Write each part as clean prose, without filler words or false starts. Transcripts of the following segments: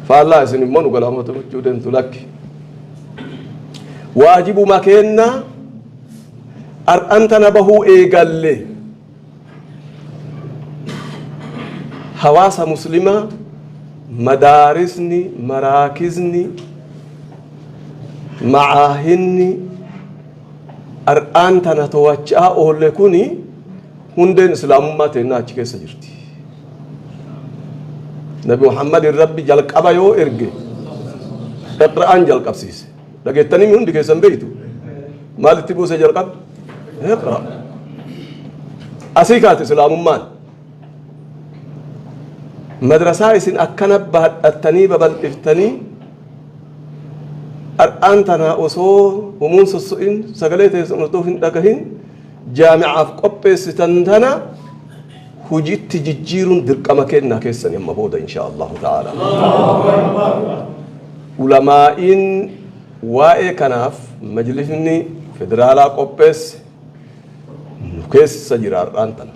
Faallaa isin immoo nu galaafatachuu deemtu lakki. Waajibuma keenna ar'an tana bahuu eegalle. Hawaasa muslimaa madaarisni, maraakizni, macaahinni ar'aan tana towachaa oolle kuni hundeen islaamummaa teennaa achi keessa jirti. Nabi Muhammadin Rabbi jalqaba yoo erge iqra'aan jalqabsiise. Dhageettanii hundi keessan beeytu. Maalitti buuse jalqaba? Iqra. Asii kaate islaamummaan. Madrasaa isin akkana baadhattanii babal'iftanii har'aan tana osoo humuun sosso'in sagalee teessan osoo hin dhagahin jaami'aaf qopheessitan tana hujitti jijjiiruun dirqama kennaa keessan amma booda insha Allahu ta'ala. Ulamaa'iin waa'ee kanaaf majlisni federaalaa qopheesse nu keessa jira har'aan tana.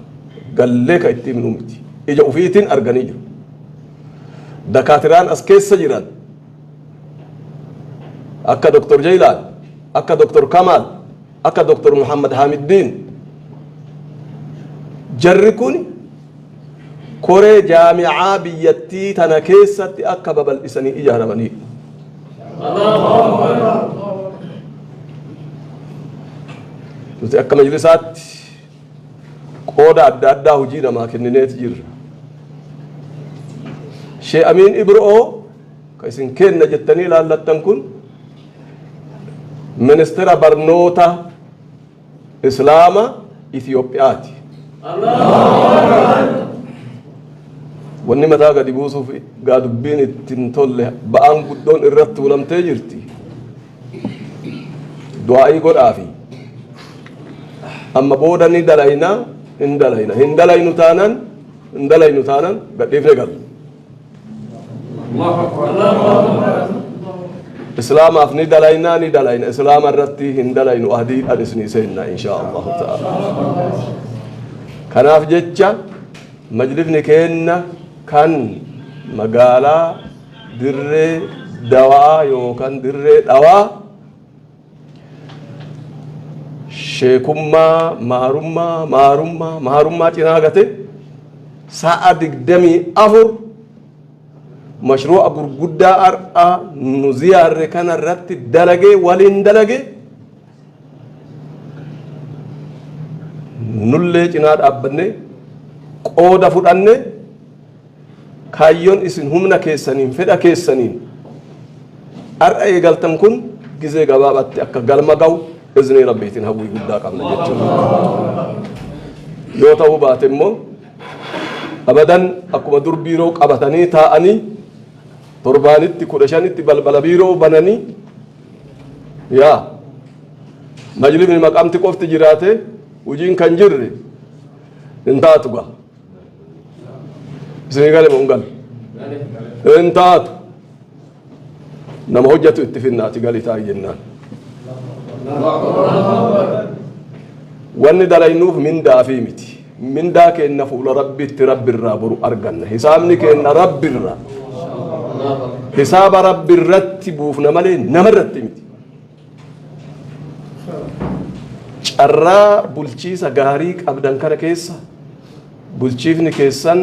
Gallee ka itti himnu miti. Ija ufiitiin arganii jiru. Dakaatiraan as keessa jiran akka Dr. Jaylaan, akka Dr. Kamaal, akka Dr. Muhammad Hamiddiin jarri kun koree jaami'aa biyyattii tana keessatti akka babal'isanii ijaaramanii. Nuti akka majlisaatti qooda adda addaa hojii namaa kennineeti jirra. Shee Amiin Ibro'oo ka isin kenna jettanii ilaallattan kun ministeera barnoota Islaama Itiyoophiyaati. Wanni mataa gadi buusuuf gaa dubbiin itti hin tolle ba'aan guddoon irratti tuulamtee jirti. Du'aa'ii godhaafi. Amma booda ni dalayna hin dalayna. Hin dalaynu taanan hin dalaynu taanan gadhiifne galla. Islaamaaf ni dalayna ni dalayna. Islaama irratti hin dalaynu ahdiidhaan isinii seenna inshaa Allahu ta'ala. Kanaaf jecha majlifni keenna kan magaalaa Dirree Dawaa yookaan Dirree Dhawaa sheekummaa maarummaa maarummaa maarummaa cinaa gate sa'a 24 mashruu'a gurguddaa har'a nu ziyaarre kana irratti dalagee waliin dalage nullee cinaa dhaabbanne qooda fudhanne Kaayyoon isin humna keessaniin, fedha keessaniin har'a eegaltan kun gizee gabaabatti akka galma ga'u iznii Rabbiitiin hawwii guddaa qabna jechuudha. Yoo ta'uu baate immoo abadan akkuma dur biiroo qabatanii taa'anii torbaanitti 15tti balbala biiroo bananii yaa majlisni maqamti qofti jiraate hojiin kan jirre hin taatu gaa. Isinii gale moo hin galle? Hin taatu. Nama hojjetu itti finnaati gali taa'i jennaan. Wanni dalaynuuf mindaa fi miti. Mindaa keenna fuula Rabbiitti Rabbirraa boru arganna. Hisaabni keenna Rabbirraa. Hisaaba Rabbirratti buufna malee namarratti miti. Carraa bulchiisa gaarii qabdan kana keessa bulchiifni keessan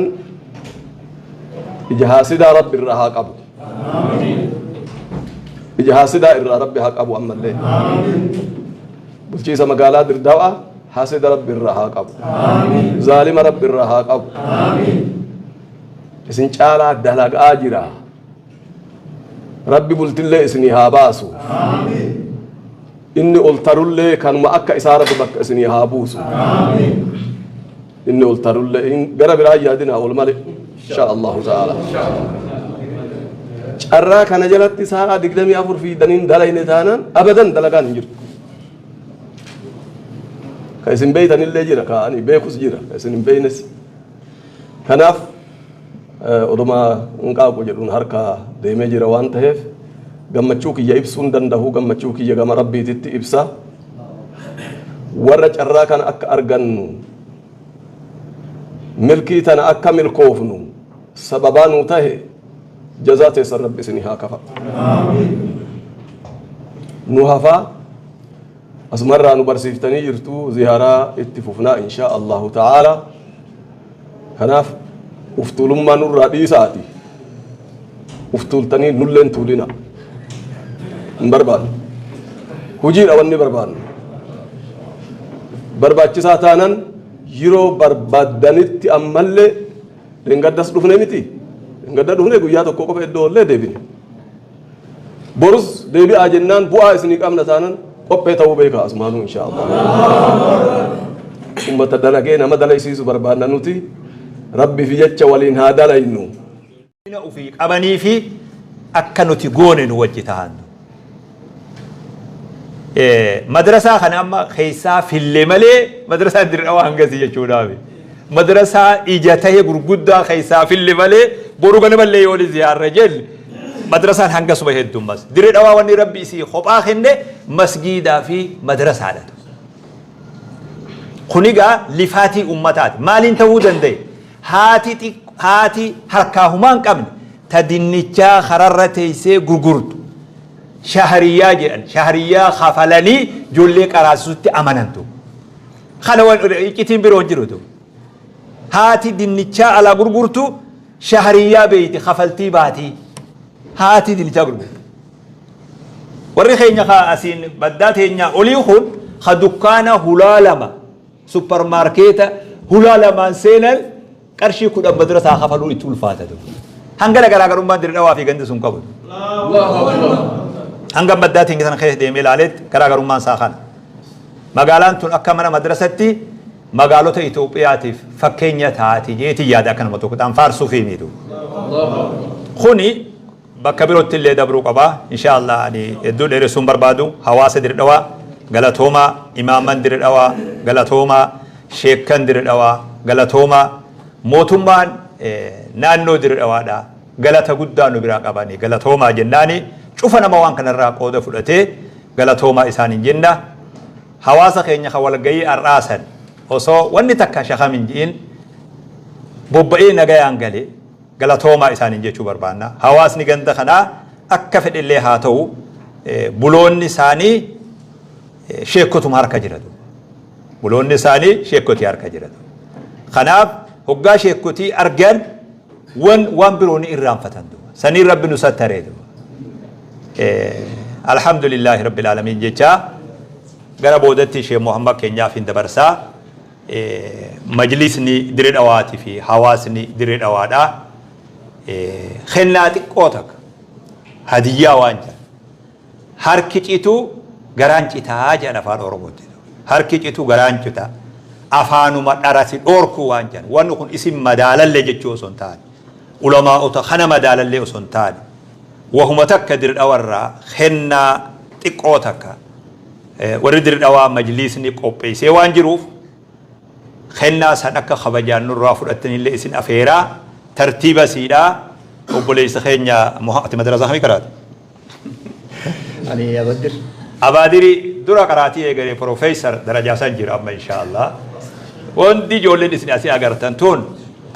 ija haasidaa Rabbi irraa haa qabu. Ija haasidaa irraa Rabbi haa qabu ammallee. Bulchiisa magaalaa Dirdawaa haasida Rabbi irraa haa qabu. Zaalima Rabbi irraa haa qabu. Isin caalaa dalagaa jira. Rabbi bultillee isinii haa baasu. Inni ol tarullee kanuma akka isaa Rabbi bakka isinii haa buusu. Inni ol tarullee gara biraa hin yaadinaa ol malee. Insha Allahu ta'ala. Carraa kana jalatti sa'a 24 fiidanii hin dalayne taanaan abadan dalagaan hin jirtu. Ka isin beeytanillee jira, ka ani beekus jira, ka isin hin beeynes. Kanaaf Oduma hin qaaqu jedhuun harka deemee jira waan taheef gammachuu kiyya ibsuu hin dandahu gammachuu kiyya gama Rabbiititti ibsa. Warra carraa kana akka argannu milkii tana akka milkoofnu sababaa nuu tahe Jazaa teessan Rabbi isinii haa kafalu. Nu hafaa asumarraa nu barsiiftanii jirtu, ziyaaraa itti fufnaa inshaa Allahu ta'ala. Kanaaf uftuulummaa nurraa dhiisaati. Uftuultanii nulleen tuulina. Hin barbaannu. Hojiidha wanni barbaannu. Barbaachisaa taanan yeroo barbaaddanitti ammallee dheengaddas dhufne miti. Dheengadda dhufne guyyaa tokko qofa iddoo illee deebine. Borus deebi'aa jennaan bu'aa isinii qabna taanan qophee ta'uu beeka asumaanuu inshaa Allah. Ummata dalagee nama dalaysiisu barbaanna nuti. Rabbi fi jecha waliin haa dalaynu. Ufii qabanii fi akka nuti goone nu wajji tahan. Madrasaa kana amma keessaa fille malee madrasaan Dirre Dhawaa hangasii jechuudhaafi. Madrasaa ija tahe gurguddaa keessaa fille malee boru ganamallee yoo ni ziyaarra jenne madrasaan hangasuma heddummas. Dirre Dhawaa wanni Rabbi isii kophaa kenne masgiidaa fi madrasaadha. Kun egaa lifaatii ummataati. Maaliin ta'uu danda'e? Haati harkaa humaa hin qabne ta dinnichaa kararra teessee gurgurtu shahriyyaa jedhan, shahriyyaa kafalanii ijoollee qaraasisutti amanantu. Kana iccitiin biroo hin jirutu. Haati dinnichaa alaa gurgurtu shahriyyaa beeyti, kafaltii baatii. Haati dinnichaa gurgurtu. Warri keenya ka asiin baddaa teenyaa olii kun ka dukkaana hulaa lama, supparmaarkeeta hulaa lamaan seenan, qarshii 10 madrasaa kafaluu itti ulfaata. Hangana garaagarummaan Dirre Dhawaa fi gandi sun qabu. Hanga baddaa teenya sana keessa deemee ilaaletti garaagarummaan isaa kana. Magaalaan tun akka mana madrasatti magaalota Itoophiyaatiif fakkeenya taati jeetii yaada akka nama tokko ta'an faarsuu fi miitu. Kuni bakka birootti illee dabruu qaba. Insha Allah ani hedduu dheeressuun barbaadu. Hawaasa Dirre Dhawaa galatoomaa, imaaman Dirre Dhawaa galatoomaa, sheekkan Dirre Dhawaa galatoomaa, mootummaan naannoo Dirre Dhawaadha galata guddaa nu biraa qabanii galatoomaa jennaani, cufa nama waan kanarraa qooda fudhatee galatoomaa isaaniin jenna. Hawaasa keenya ka walgayii har'aasan osoo wanni takka shakam hin ji'in bobba'ee nagayaan gale galatoomaa isaaniin jechuu barbaanna. Hawaasni ganda kanaa akka fedhellee haa ta'u, buloonni isaanii sheekotuma harka jiratu. Buloonni isaanii sheekotii harka jiratu. Kanaaf hoggaa sheekotii argan waan biroo ni irraanfatan. Saniin Rabbi nu sattaree. Alhamdulillaahi Rabbil Aalamiin jechaa gara boodatti ishee Muhammad keenyaaf hin dabarsaa. Majlisni Dirre Dhawaatii fi hawaasni Dirre Dhawaadhaa kennaa xiqqoo takka hadiyyaa waan jedhan, harki cituu garaan citaa jedhan afaan Oromootti. Harki cituu garaan citaa. Afaanuma dharasi dhoorkuu waan jedhan. Wanni kun isin madaalallee jechuu osoo hin taane, ulamaa'ota kana madaalallee osoo hin taane, wahuma takka Dirre Dhawarraa kennaa xiqqoo takka warri Dirre Dhawaa majlisni qopheessee waan jiruuf, kennaa san akka kabajaan nurraa fudhattanillee isin afeeraa. Tartiiba siidhaa obboleessa keenya ati madrasaa kamii qaraate? Ani Abaddir. Abaadiri dura qaraatii eegalee profeesar darajaa san jira amma insha Allah. Wanti ijoolleen isin asii agartan tun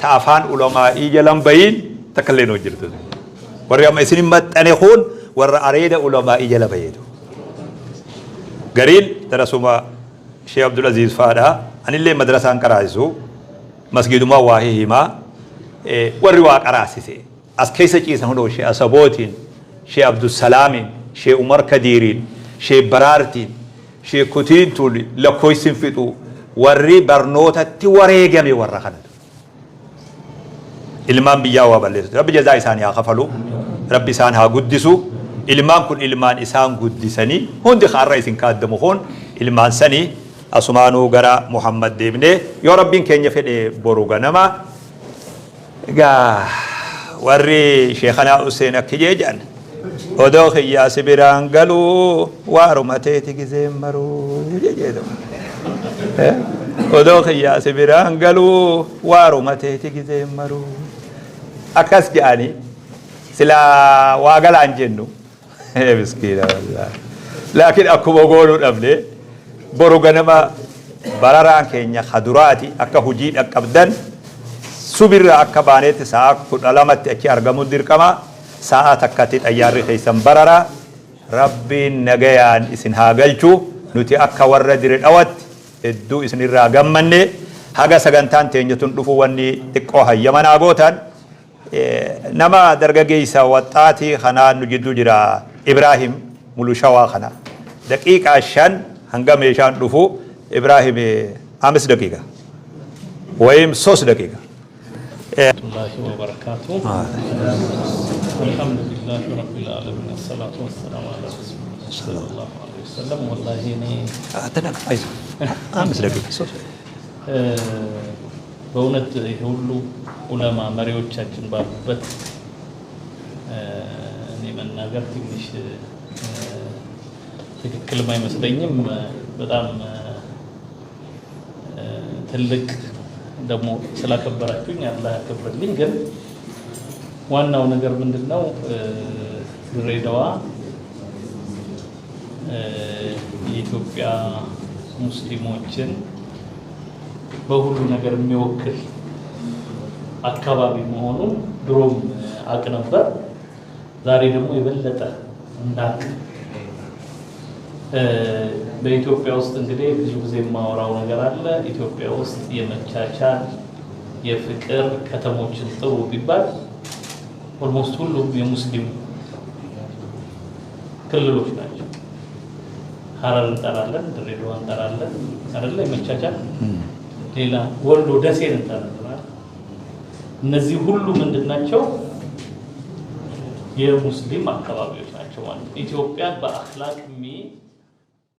ta afaan ulamaa'ii jalan bayin takka illee hin jirtu. Warri amma isin maxxane kun warra areeda ulamaa'ii jala bayeetu. Gariin darasuma Sheekh Abdul Aziz fa'aadha. Anillee madrasaan qaraasisu masgiidumaa waa himaa warri waa qaraasise. As keessa ciisan hundoo Sheekh Asabootiin, Sheekh Abdusalaamiin, Sheekh Umar Kadiiriin, Sheekh Baraartiin, Sheekotiin tun lakkoofsi hin fixu, warri barnootatti wareegame warra kanatu. Ilmaan biyyaa waa balleessu. Rabbi jazaa isaanii haa kafalu. Rabbi isaan haa guddisu. Ilmaan kun ilmaan isaan guddisanii hundi har'a isin kaaddamu kun ilmaan sanii. Asumaanuu gara Muhammad deebinee yoo Rabbiin keenya fedhe boru ganama. Egaa warri Sheekhanaa Hussein akki jee jedhan, odoo kiyyaa si biraan galuu waaruma teeti gizeen maruu jedhu. Odoo kiyyaa si biraan galuu waaruma teeti gizeen maruu. Akkas jedhanii silaa waa galaan jennu. Miskiina wallaahi. Laakiin akkuma goonuu dhabne boru ganama bararaan keenya kaduraati akka hojii dhaqqabdan subirra akka baanetti sa'a 12tti achi argamuun dirqama. Sa'aa takkatti xayyaarri keessan barara. Rabbiin nagayaan isin haa galchu. Nuti akka warra Dire Dhawatti hedduu isinirraa gammanne. Haga sagantaan teenya tun dhufu wanni xiqqoo hayyama naa gootan, nama dargageessa waxxaatii kanaa nu jidduu jira, Ibraahim Mulushawaa kana daqiiqaa 5 hanga meeshaan dhufu. Ibraahim, 5 daqiiqa ወይም 3 ደቂቃ። الله وبركاته. الحمد لله رب العالمين، الصلاة والسلام على رسول الله صلى الله عليه وسلم. والله እኔ አይዞህ፣ 5 ደቂቃ 3። በእውነት ይሄ ሁሉ ዑለማ መሪዎቻችን ባሉበት እኔ መናገር ትንሽ ትክክልም አይመስለኝም። በጣም ትልቅ ደግሞ ስላከበራችሁኝ አላህ ያክብርልኝ። ግን ዋናው ነገር ምንድን ነው? ድሬዳዋ የኢትዮጵያ ሙስሊሞችን በሁሉ ነገር የሚወክል አካባቢ መሆኑን ድሮም አቅ ነበር። ዛሬ ደግሞ የበለጠ እንዳቅ። በኢትዮጵያ ውስጥ እንግዲህ ብዙ ጊዜ የማወራው ነገር አለ። ኢትዮጵያ ውስጥ የመቻቻል፣ የፍቅር ከተሞችን ጥሩ ቢባል almost ሁሉም የሙስሊም ክልሎች ናቸው። ሀረር እንጠራለን፣ ድሬዳዋ እንጠራለን አይደለ? የመቻቻል ሌላ ወሎ ደሴን እንጠራለን አይደል? እነዚህ ሁሉ ምንድን ናቸው? የሙስሊም አካባቢዎች ናቸው ማለት ነው። ኢትዮጵያ በአኽላቅ